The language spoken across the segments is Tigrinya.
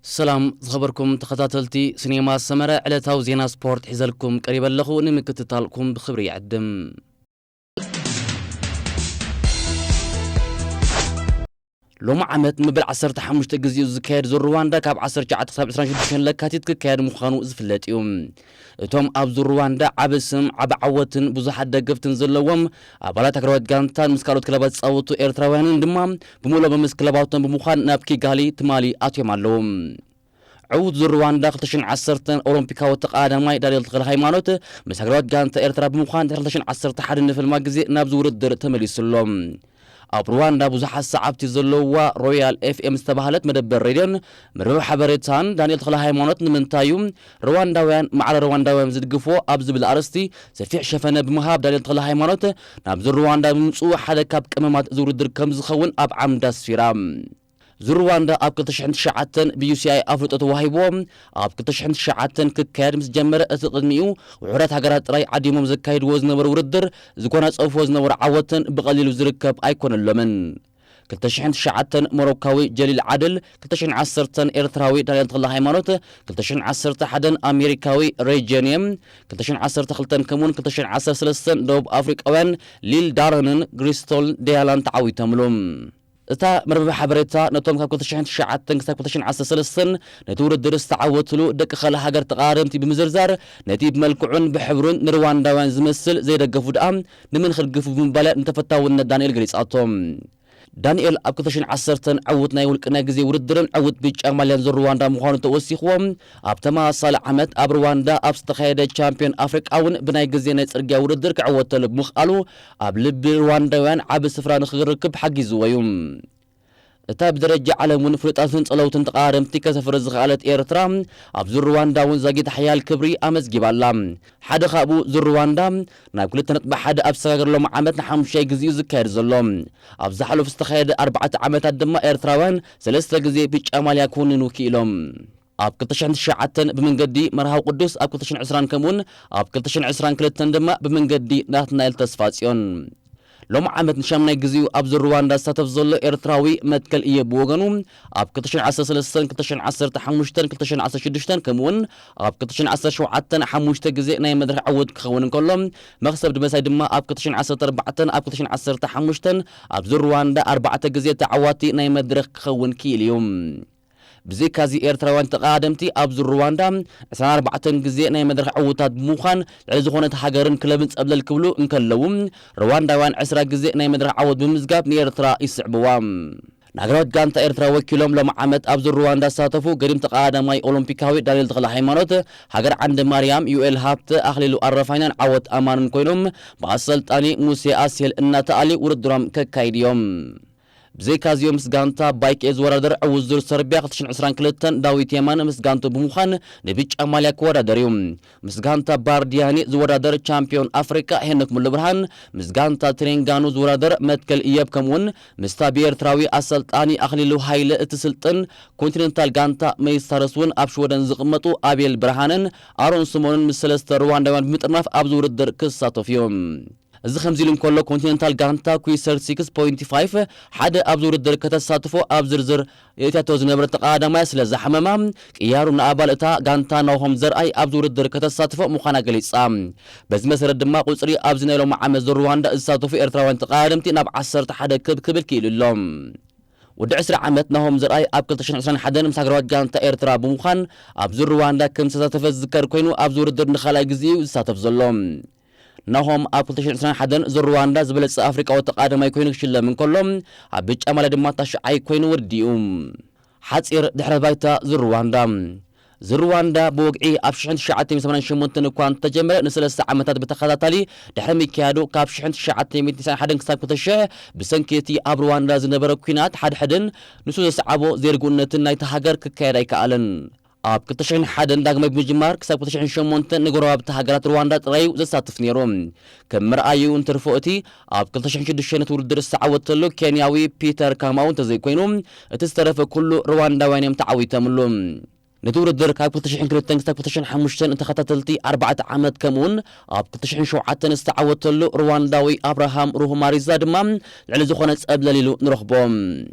ሰላም ዝኸበርኩም ተኸታተልቲ ሲኔማ ሰመረ፣ ዕለታዊ ዜና ስፖርት ሒዘልኩም ቀሪበ ኣለኹ። ንምክትታልኩም ብኽብሪ ይዕድም። ሎሚ ዓመት ንመበል ዓሰርተ ሓሙሽተ ግዜኡ ዝካየድ ዙር ሩዋንዳ ካብ ዓሰርተ ትሽዓተ ክሳብ ዕስራን ሽዱሽተን ለካቲት ክካየድ ምዃኑ ዝፍለጥ እዩ። እቶም ኣብ ዙር ሩዋንዳ ዓቢ ስም፣ ዓቢ ዓወትን ብዙሓት ደገፍትን ዘለዎም ኣባላት ሃገራዊት ጋንታን ምስ ካልኦት ክለባት ዝጻወቱ ኤርትራውያንን ድማ ብምሉኦም ምስ ክለባቶም ብምዃን ናብ ኪጋሊ ትማሊ ኣትዮም ኣለዉ። ዕዉት ዙር ሩዋንዳ ክልተ ሽሕን ዓሰርተን ኦሎምፒካዊ ተቐዳዳማይ ዳንኤል ተኽለ ሃይማኖት ምስ ሃገራዊት ጋንታ ኤርትራ ብምዃን ድሕሪ ክልተ ሽሕን ዓሰርተ ሓደን ንፈልማ ግዜ ናብዚ ውድድር ተመሊሱ ኣሎ። ኣብ ሩዋንዳ ብዙሓት ሰዓብቲ ዘለውዋ ሮያል ኤፍ ኤም ዝተባህለት መደበር ሬድዮን መርበብ ሓበሬታን ዳንኤል ተኽለ ሃይማኖት ንምንታይ እዩ ሩዋንዳውያን ማዕረ ሩዋንዳውያን ዝድግፍዎ ኣብ ዝብል ኣርእስቲ ሰፊሕ ሸፈነ ብምሃብ ዳንኤል ተኽለ ሃይማኖት ናብዚ ሩዋንዳ ብምምፅኡ ሓደ ካብ ቀመማት እዚ ውድድር ከም ዝኸውን ኣብ ዓምዲ ኣስፊራ። ዙር ሩዋንዳ ኣብ ክልተ ሽሕን ትሽዓተን ብዩ ሲ ኣይ ኣፍልጦ ተዋሂብዎ ኣብ ክልተ ሽሕን ትሽዓተን ክካየድ ምስ ጀመረ እቲ ቅድሚኡ ውሑዳት ሃገራት ጥራይ ዓዲሞም ዘካይድዎ ዝነበሩ ውድድር ዝጎናጸፍዎ ዝነበሩ ዓወትን ብቐሊሉ ዝርከብ ኣይኮነሎምን። ክልተ ሽሕን ትሽዓተን ሞሮካዊ ጀሊል ዓድል፣ ክልተ ሽሕን ዓሰርተን ኤርትራዊ ዳንኤል ተኽለ ሃይማኖት፣ ክልተ ሽሕን ዓሰርተ ሓደን ኣሜሪካዊ ሬይ ጄኒየም፣ ክልተ ሽሕን ዓሰርተ ክልተን ከምኡውን ክልተ ሽሕን ዓሰርተ ሰለስተን ደቡብ ኣፍሪቃውያን ሊል ዳረንን ግሪስቶል ዴያላን ተዓዊቶምሉ። እታ መርበብ ሓበሬታ ነቶም ካብ ክልተ ሽሕን ትሽዓተን ክሳብ ክልተ ሽሕን ዓሰርተ ሰለስተን ነቲ ውድድር ዝተዓወትሉ ደቂ ካልእ ሃገር ተቐዳደምቲ ብምዝርዛር ነቲ ብመልክዑን ብሕብሩን ንሩዋንዳውያን ዝመስል ዘይደገፉ ደኣ ንመን ክድግፉ ብምባል እያ ንተፈታውነት ዳንኤል ገሊጻቶ። ዳንኤል ኣብ ክልተ ሽሕን ዓሰርተን ዕዉት ናይ ውልቂ ናይ ግዜ ውድድርን ዕዉት ብጫ ማልያን ዙር ሩዋንዳ ምዃኑ ተወሲኽዎ፣ ኣብ ተመሳሳሊ ዓመት ኣብ ሩዋንዳ ኣብ ዝተኻየደ ቻምፒዮን ኣፍሪቃ እውን ብናይ ግዜ ናይ ጽርግያ ውድድር ክዕወተሉ ብምኽኣሉ ኣብ ልቢ ሩዋንዳውያን ዓቢ ስፍራ ንኽርክብ ሓጊዝዎ እዩ። እታ ብደረጃ ዓለም እውን ፍሉጣትን ጸለውትን ተቐዳደምቲ ከሰፍር ዝኸኣለት ኤርትራ ኣብ ዙር ሩዋንዳ እውን ዛጊት ሓያል ክብሪ ኣመዝጊባ ኣላ። ሓደ ካብኡ ዙር ሩዋንዳ ናብ ክልተ ነጥቢ ሓደ ኣብ ዝሰጋገር ሎሚ ዓመት ንሓሙሻይ ግዜኡ ዝካየድ ዘሎ። ኣብ ዝሓለፉ ዝተኻየደ ኣርባዕተ ዓመታት ድማ ኤርትራውያን ሰለስተ ግዜ ብጫ ማልያ ክውንኑ ክኢሎም። ኣብ ክልተ ሽሕን ትሽዓተን ብመንገዲ መርሃዊ ቅዱስ፣ ኣብ ክልተ ሽሕን ዕስራን ከምኡውን ኣብ ክልተ ሽሕን ዕስራን ክልተን ድማ ብመንገዲ ናትናኤል ተስፋጽዮን። ሎሚ ዓመት ንሻምናይ ግዜኡ ኣብ ዙር ሩዋንዳ ዝሳተፍ ዘሎ ኤርትራዊ መትከል እየ ብወገኑ ኣብ ክልተ ሽሕን ዓሰርተ ሰለስተን ክልተ ሽሕን ዓሰርተ ሓሙሽተን ክልተ ሽሕን ዓሰርተ ሽዱሽተን ከምኡውን ኣብ ክልተ ሽሕን ዓሰርተ ሸውዓተን ሓሙሽተ ግዜ ናይ መድረኽ ዕዉት ክኸውን እንከሎ፣ መኽሰብ ድመሳይ ድማ ኣብ ክልተ ሽሕን ዓሰርተ ኣርባዕተን ኣብ ክልተ ሽሕን ዓሰርተ ሓሙሽተን ኣብ ዙር ሩዋንዳ ኣርባዕተ ግዜ ተዓዋቲ ናይ መድረኽ ክኸውን ክኢሉ እዩ። ብዘይካዚ ኤርትራውያን ተቐዳደምቲ ኣብ ዙር ሩዋንዳ ዕስራን ኣርባዕተን ግዜ ናይ መድረኽ ዕዉታት ብምዃን ልዕሊ ዝኾነት ሃገርን ክለብን ጸብለል ክብሉ እንከለዉ፣ ሩዋንዳውያን ዕስራ ግዜ ናይ መድረኽ ዓወት ብምምዝጋብ ንኤርትራ ይስዕብዋ። ንሃገራዊት ጋንታ ኤርትራ ወኪሎም ሎም ዓመት ኣብ ዙር ሩዋንዳ ዝሳተፉ ገዲም ተቐዳዳማይ ኦሎምፒካዊ ዳንኤል ተኽለ ሃይማኖት፣ ሃገር ዓንደ ማርያም፣ ዩኤል ሃብተ፣ ኣኽሊሉ ኣረፋይናን ዓወት ኣማንን ኮይኖም ብኣሰልጣኒ ሙሴ ኣስሄል እናተኣልዩ ውድድሮም ከካይዱ እዮም። ብዘይካዚኦም ምስ ጋንታ ባይክ ኤ ዝወዳደር ዕዉት ዙር ሰርቢያ ክልተ ሽሕን ዕስራን ክልተን ዳዊት የማነ ምስ ጋንቱ ብምዃን ንብጫ ማልያ ክወዳደር እዩ። ምስ ጋንታ ባርዲያኒ ዝወዳደር ቻምፒዮን ኣፍሪቃ ሄኖክ ሙሉብርሃን፣ ምስ ጋንታ ትሬንጋኑ ዝወዳደር መትከል እየብ ከምኡውን ምስታ ብኤርትራዊ ኣሰልጣኒ ኣኽሊሉ ሃይለ እትስልጥን ኮንቲነንታል ጋንታ መይስታረስ እውን ኣብ ሽወደን ዝቕመጡ ኣቤል ብርሃነን ኣሮን ስሞንን ምስ ሰለስተ ሩዋንዳውያን ብምጥርናፍ ኣብዚ ውድድር ክሳተፉ እዮም። እዚ ከምዚ ኢሉ እንከሎ ኮንቲነንታል ጋንታ ኩይሰር ሲክስ ፖይንት ፋይፍ ሓደ ኣብዚ ውድድር ከተሳትፎ ኣብ ዝርዝር የእትያቶ ዝነበረ ተቐዳዳማያ ስለ ዘሓመማ ቅያሩ ንኣባል እታ ጋንታ ናሆም ዘርኣይ ኣብዚ ውድድር ከተሳትፎ ምዃና ገሊጻ። በዚ መሰረት ድማ ቁጽሪ ኣብዚ ናይ ሎሚ ዓመት ዙር ሩዋንዳ ዝሳተፉ ኤርትራውያን ተቐዳደምቲ ናብ ዓሰርተ ሓደ ክብ ክብል ክኢሉ ኣሎ። ወዲ ዕስራ ዓመት ናሆም ዘርኣይ ኣብ ክልተ ሽሕን ዕስራን ሓደን ምስ ሃገራዊት ጋንታ ኤርትራ ብምዃን ኣብ ዙር ሩዋንዳ ከም ዝተሳተፈ ዝዝከር ኮይኑ ኣብዚ ውድድር ንኻልኣይ ግዜ እዩ ዝሳተፍ ዘሎ። ናሆም ኣብ ክልተ ሽሕን ዕስራን ሓደን ዙር ሩዋንዳ ዝበለጸ ኣፍሪቃዊ ተቐዳዳማይ ኮይኑ ክሽለም እንከሎ ኣብ ብጫ ማልያ ድማ ታሽዓይ ኮይኑ ወዲኡ። ሓጺር ድሕረ ባይታ ዙር ሩዋንዳ። ዙር ሩዋንዳ ብወግዒ ኣብ ሽሕን ትሽዓተ ሚእትን ሰማንያን ሸሞንተን እኳ እንተጀመረ ንሰለስተ ዓመታት ብተኸታታሊ ድሕሪ ምክያዱ ካብ ሽሕን ትሽዓተ ሚእትን ተስዓን ሓደን ክሳብ ክልተ ሽሕ ብሰንኪ እቲ ኣብ ሩዋንዳ ዝነበረ ኲናት ሓድሕድን ንሱ ዘስዓቦ ዘይርጉእነትን ናይቲ ሃገር ክካየድ ኣይከኣለን። ኣብ ክልተ ሽሕን ሓደን ዳግማይ ብምጅማር ክሳብ ክልተ ሽሕን ሸሞንተን ንጎረባብቲ ሃገራት ሩዋንዳ ጥራይ እዩ ዘሳትፍ ነይሩ። ከም መርኣይኡ እንትርፎ እቲ ኣብ ክልተ ሽሕን ሽዱሽተን ነቲ ውድድር ዝተዓወተሉ ኬንያዊ ፒተር ካማው እንተዘይኮይኑ እቲ ዝተረፈ ኩሉ ሩዋንዳውያን እዮም ተዓዊቶምሉ። ነቲ ውድድር ካብ ክልተ ሽሕን ክልተን ክሳብ ክልተ ሽሕን ሓሙሽተን ተኸታተልቲ ኣርባዕተ ዓመት ከምኡውን ኣብ ክልተ ሽሕን ሸውዓተን ዝተዓወተሉ ሩዋንዳዊ ኣብርሃም ሩሁማሪዛ ድማ ልዕሊ ዝኾነ ጸብለል ኢሉ ንረኽቦ።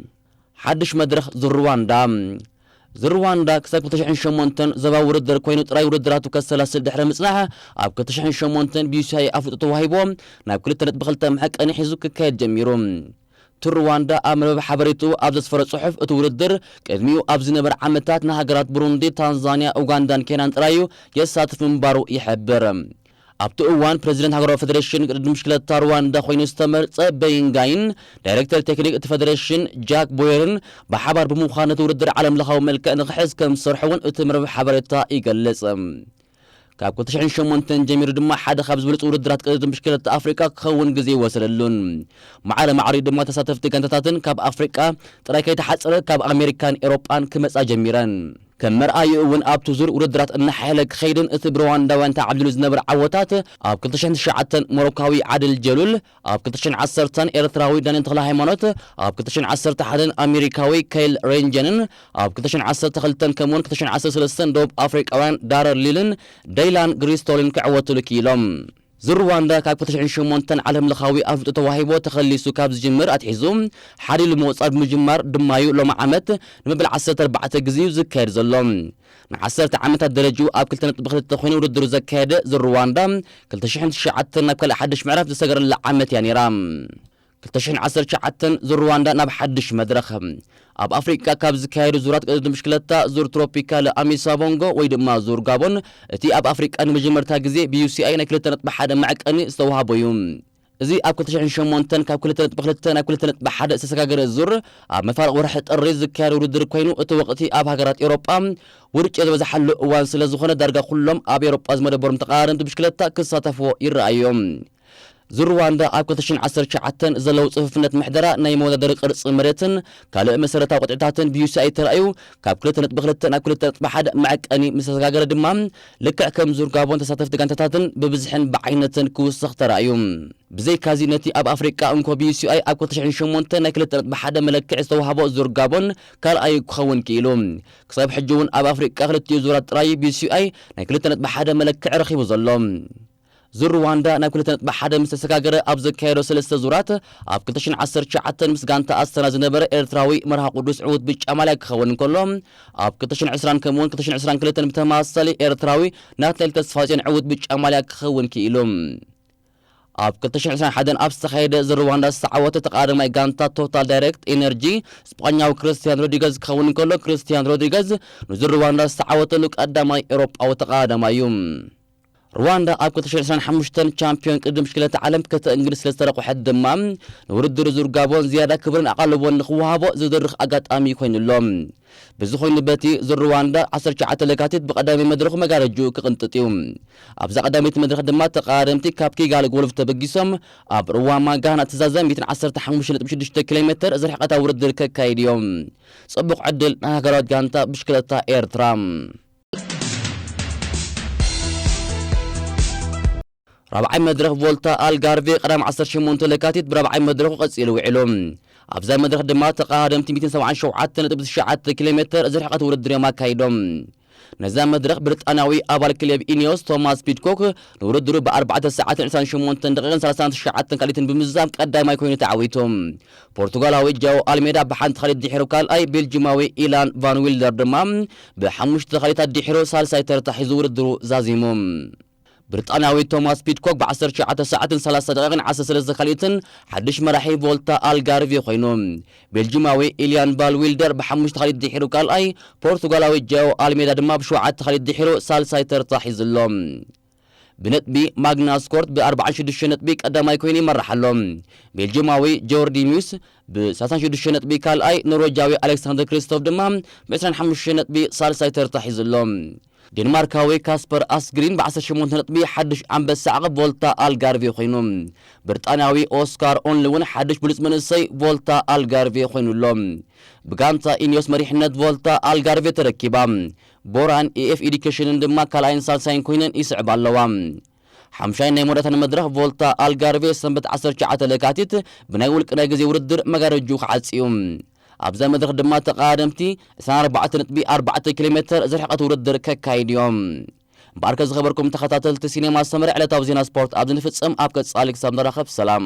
ሓድሽ መድረኽ ዙር ሩዋንዳ። ዝሩዋንዳ ክሳብ ክልተ ሽሕን ሸሞንተን ዞባዊ ውድድር ኮይኑ ጥራይ ውድድራቱ ከሰላስል ድሕሪ ምጽናሕ፣ ኣብ ክልተ ሽሕን ሸሞንተን ብዩሲኣይ ኣፍልጦ ተዋሂቦ ናብ ክልተ ነጥቢ ክልተ መዐቀኒ ሒዙ ክካየድ ጀሚሩ። ቱር ሩዋንዳ ኣብ መርበብ ሓበሬትኡ ኣብ ዘስፈሮ ጽሑፍ፣ እቲ ውድድር ቅድሚኡ ኣብ ዝነበረ ዓመታት ንሃገራት ብሩንዲ፣ ታንዛንያ፣ ኡጋንዳን ኬንያን ጥራይ እዩ የሳትፍ ምንባሩ ይሕብር። ኣብቲ እዋን ፕረዚደንት ሃገራዊ ፈደሬሽን ቅድድም ብሽክለታ ሩዋንዳ ኮይኑ ዝተመርጸ በይንጋይን ዳይሬክተር ቴክኒክ እቲ ፈደሬሽን ጃክ ቦየርን ብሓባር ብምዃን ነቲ ውድድር ዓለም ለኻዊ መልክዕ ንኽሕዝ ከም ዝሰርሑ እውን እቲ መርበብ ሓበሬታ ይገልጽ። ካብ ክልተ ሽሕን ሸሞንተን ጀሚሩ ድማ ሓደ ካብ ዝበለጹ ውድድራት ቅድድም ብሽክለታ ኣፍሪቃ ክኸውን ግዜ ይወሰደሉን ማዕረ ማዕሪኡ ድማ ተሳተፍቲ ጋንታታትን ካብ ኣፍሪቃ ጥራይ ከይተሓጸረ ካብ ኣሜሪካን ኤሮጳን ክመጻ ጀሚረን። ከም መርኣዩ እውን ኣብቲ ዙር ውድድራት እናሓየለ ክኸይድን እቲ ብሩዋንዳውያን ተዓብሊሉ ዝነበረ ዓወታት ኣብ ክልተ ሽሕን ትሽዓተን ሞሮካዊ ዓድል ጀሉል፣ ኣብ ክልተ ሽሕን ዓሰርተን ኤርትራዊ ዳንኤል ተኽለ ሃይማኖት፣ ኣብ ክልተ ሽሕን ዓሰርተ ሓደን ኣሜሪካዊ ከይል ሬንጀንን ኣብ ክልተ ሽሕን ዓሰርተ ክልተን ከምኡውን ክልተ ሽሕን ዓሰርተ ሰለስተን ደቡብ ኣፍሪቃውያን ዳረር ሊልን ደይላን ግሪስቶልን ክዕወትሉ ክኢሎም። ዝሩዋንዳ ካብ ክልተ ሽሕን ሸሞንተን ዓለም ለኻዊ ኣፍልጦ ተዋሂቦ ተኸሊሱ ካብ ዝጅምር ኣትሒዙ ሓዲሉ ምቕጻል ብምጅማር ድማዩ ሎሚ ዓመት ንመበል ዓሰርተ ኣርባዕተ ግዜ እዩ ዝካየድ ዘሎ። ንዓሰርተ ዓመታት ደረጅኡ ኣብ ክልተ ነጥቢ ክልተ ኮይኑ ውድድሩ ዘካየደ ዝሩዋንዳ ክልተ ሽሕን ትሽዓተን ናብ ካልእ ሓድሽ ምዕራፍ ዝሰገረላ ዓመት እያ ነይራ። ክልተ ሽሕን ዓሰርተ ትሽዓተን ዙር ሩዋንዳ ናብ ሓድሽ መድረኽ። ኣብ ኣፍሪቃ ካብ ዝካየዱ ዙራት ቅድድም ብሽክለታ ዙር ትሮፒካል ኣሚሳ ቦንጎ ወይ ድማ ዙር ጋቦን እቲ ኣብ ኣፍሪቃ ንመጀመርታ ግዜ ብዩሲኣይ ናይ ክልተ ነጥቢ ሓደ መዐቀኒ ዝተዋህቦ እዩ። እዚ ኣብ ክልተ ሽሕን ሸሞንተን ካብ ክልተ ነጥቢ ክልተ ናብ ክልተ ነጥቢ ሓደ ዝተሰጋገረ ዙር ኣብ መፋርቕ ወርሒ ጥሪ ዝካየድ ውድድር ኮይኑ እቲ ወቕቲ ኣብ ሃገራት ኤውሮጳ ውርጭ ዝበዝሓሉ እዋን ስለ ዝኾነ ዳርጋ ኩሎም ኣብ ኤውሮጳ ዝመደበሮም ተቐዳደምቲ ብሽክለታ ክሳተፍዎ ይረኣዮም። ዙር ሩዋንዳ ኣብ ክልተ ሽሕን ዓሰርተ ትሽዓተን ዘለዉ ጽፉፍነት ምሕደራ ናይ መወዳደሪ ቅርጺ መሬትን ካልእ መሰረታዊ ቅጥዕታትን ብዩሲኣይ ተራእዩ ካብ ክልተ ነጥቢ ክልተ ናብ ክልተ ነጥቢ ሓደ መዐቀኒ ምስ ተሰጋገረ ድማ ልክዕ ከም ዙር ጋቦን ተሳተፍቲ ጋንታታትን ብብዝሕን ብዓይነትን ክውስኽ ተራእዩ። ብዘይካዚ ነቲ ኣብ ኣፍሪቃ እንኮ ብዩሲኣይ ኣብ ክልተ ሽሕን ሸሞንተን ናይ ክልተ ነጥቢ ሓደ መለክዒ ዝተዋህቦ ዙር ጋቦን ካልኣዩ ክኸውን ክኢሉ። ክሳብ ሕጂ እውን ኣብ ኣፍሪቃ ክልቲኡ ዙራት ጥራይ ብዩሲኣይ ናይ ክልተ ነጥቢ ሓደ መለክዒ ረኺቡ ዘሎ። ዙር ሩዋንዳ ናብ ክልተ ነጥቢ ሓደ ምስ ተሰጋገረ ኣብ ዘካየዶ ሰለስተ ዙራት ኣብ ክልተ ሽሕን ዓሰርተ ትሽዓተን ምስ ጋንታ ኣስተና ዝነበረ ኤርትራዊ መርሃ ቅዱስ ዕዉት ብጫ ማልያ ክኸውን እንከሎ ኣብ ክልተ ሽሕን ዕስራን ከምኡውን ክልተ ሽሕን ዕስራን ክልተን ብተመሳሳሊ ኤርትራዊ ናትናኤል ተስፋጽዮን ዕዉት ብጫ ማልያ ክኸውን ክኢሉ። ኣብ ክልተ ሽሕን ዕስራን ሓደን ኣብ ዝተኻየደ ዙር ሩዋንዳ ዝተዓወተ ተቐዳዳማይ ጋንታ ቶታል ዳይሬክት ኤነርጂ ስጳኛዊ ክርስቲያን ሮድሪገዝ ክኸውን እንከሎ ክርስቲያን ሮድሪገዝ ንዙር ሩዋንዳ ዝተዓወተሉ ቀዳማይ ኤውሮጳዊ ተቐዳዳማይ እዩ። ሩዋንዳ ኣብ ክልተ ሽሕን ዕስራን ሓሙሽተን ቻምፒዮን ቅድድም ብሽክለታ ዓለም ከተእንግድ ስለ ዝተረቑሐት ድማ ንውድድር ዙር ጋቦን ዝያዳ ክብርን ኣቓልቦን ንኽወሃቦ ዝድርኽ ኣጋጣሚ ኮይኑ ኣሎ። በዚ ኮይኑ በቲ ዙር ሩዋንዳ ዓሰርተ ትሽዓተ ለካቲት ብቐዳማይ መድረኹ መጋረጅኡ ክቕንጥጥ እዩ። ኣብዛ ቀዳመይቲ መድረኽ ድማ ተቐዳደምቲ ካብ ኪጋሊ ጎልፍ ተበጊሶም ኣብ ሩዋማጋ ናትዛዘ ሚእትን ዓሰርተ ሓሙሽተ ነጥቢ ሽዱሽተ ኪሎ ሜተር ዝርሕቐታ ውድድር ከካይድ እዮም። ጽቡቕ ዕድል ንሃገራዊት ጋንታ ብሽክለታ ኤርትራ። ራብዓይ መድረኽ ቮልታ ኣልጋርቬ ቀዳም ዓሰርተ ሸሞንተ ለካቲት ብራብዓይ መድረኹ ቀጺሉ ውዒሉ። ኣብዛ መድረኽ ድማ ተቐዳደምቲ ሚእትን ሰብዓን ሸውዓተ ነጥቢ ትሽዓተ ኪሎ ሜተር ዝርሕቐት ውድድር እዮም ኣካይዶም። ነዛ መድረኽ ብሪጣንያዊ ኣባል ክለብ ኢኒዮስ ቶማስ ፒድኮክ ንውድድሩ ብኣርባዕተ ሰዓትን ዕስራን ሸሞንተን ደቂቕን ሰላሳን ትሽዓተን ካልኢትን ብምዝዛም ቀዳማይ ኮይኑ ተዓዊቱ። ፖርቱጋላዊ ጃኦ ኣልሜዳ ብሓንቲ ካልኢት ድሒሩ ካልኣይ፣ ቤልጂማዊ ኢላን ቫን ዊልደር ድማ ብሓሙሽተ ካልኢታት ድሒሩ ሳልሳይ ተርታ ሒዙ ውድድሩ ዛዚሙ። ብሪጣንያዊ ቶማስ ፒድኮክ ብ ዓሰርተ ትሽዓተ ሰዓትን ሰላሳ ደቂቕን ዓሰርተ ሰለስተ ካልኢትን ሓድሽ መራሒ ቮልታ ኣልጋርቬ ኮይኑ፣ ቤልጂማዊ ኢልያን ቫል ዊልደር ብሓሙሽተ ካልኢት ድሒሩ ካልኣይ፣ ፖርቱጋላዊ ጃኦ ኣልሜዳ ድማ ብሸውዓተ ካልኢት ድሒሩ ሳልሳይ ተርታ ሒዙ ኣሎ። ብነጥቢ ማግናስ ኮርት ብ ኣርባዓን ሽዱሽተ ነጥቢ ቀዳማይ ኮይኑ ይመርሕ ኣሎ። ቤልጂማዊ ጆርዲ ሚውስ ብ ሰላሳን ሽዱሽተ ነጥቢ ካልኣይ፣ ኖርዌጃዊ ኣሌክሳንደር ክሪስቶፍ ድማ ብ ዕስራን ሓሙሽተ ነጥቢ ሳልሳይ ተርታ ሒዙ ኣሎ። ዴንማርካዊ ካስፐር ኣስግሪን ብ ዓሰርተ ሸሞንተ ነጥቢ ሓድሽ ኣንበሳ ዓቐብ ቮልታ ኣልጋርቬ ኮይኑ፣ ብሪጣንያዊ ኦስካር ኦንሊ እውን ሓድሽ ብሉጽ መንእሰይ ቮልታ ኣልጋርቬ ኮይኑ ኣሎ። ብጋንታ ኢኒዮስ መሪሕነት ቮልታ ኣልጋርቬ ተረኪባ። ቦራን ኤኤፍ ኤዱኬሽንን ድማ ካልኣይን ሳልሳይን ኮይነን ይስዕባ ኣለዋ። ሓምሻይ ናይ መወዳእታ መድረኽ ቮልታ ኣልጋርቬ ሰንበት ዓሰርተ ትሽዓተ ለካቲት ብናይ ውልቂ ናይ ግዜ ውድድር መጋረጅኡ ክዓጽ እዩ። ኣብዛ መድረኽ ድማ ተቐዳደምቲ ዕስራን ኣርባዕተን ነጥቢ ኣርባዕተ ኪሎ ሜተር ዝርሕቐት ውድድር ከካይዱ እዮም። እምበኣርከ ዝኸበርኩም ተኸታተልቲ ሲኔማ ሰመረ ዕለታዊ ዜና ስፖርት ኣብዚ ንፍጽም። ኣብ ቀጻሊ ክሳብ ንራኸብ ሰላም።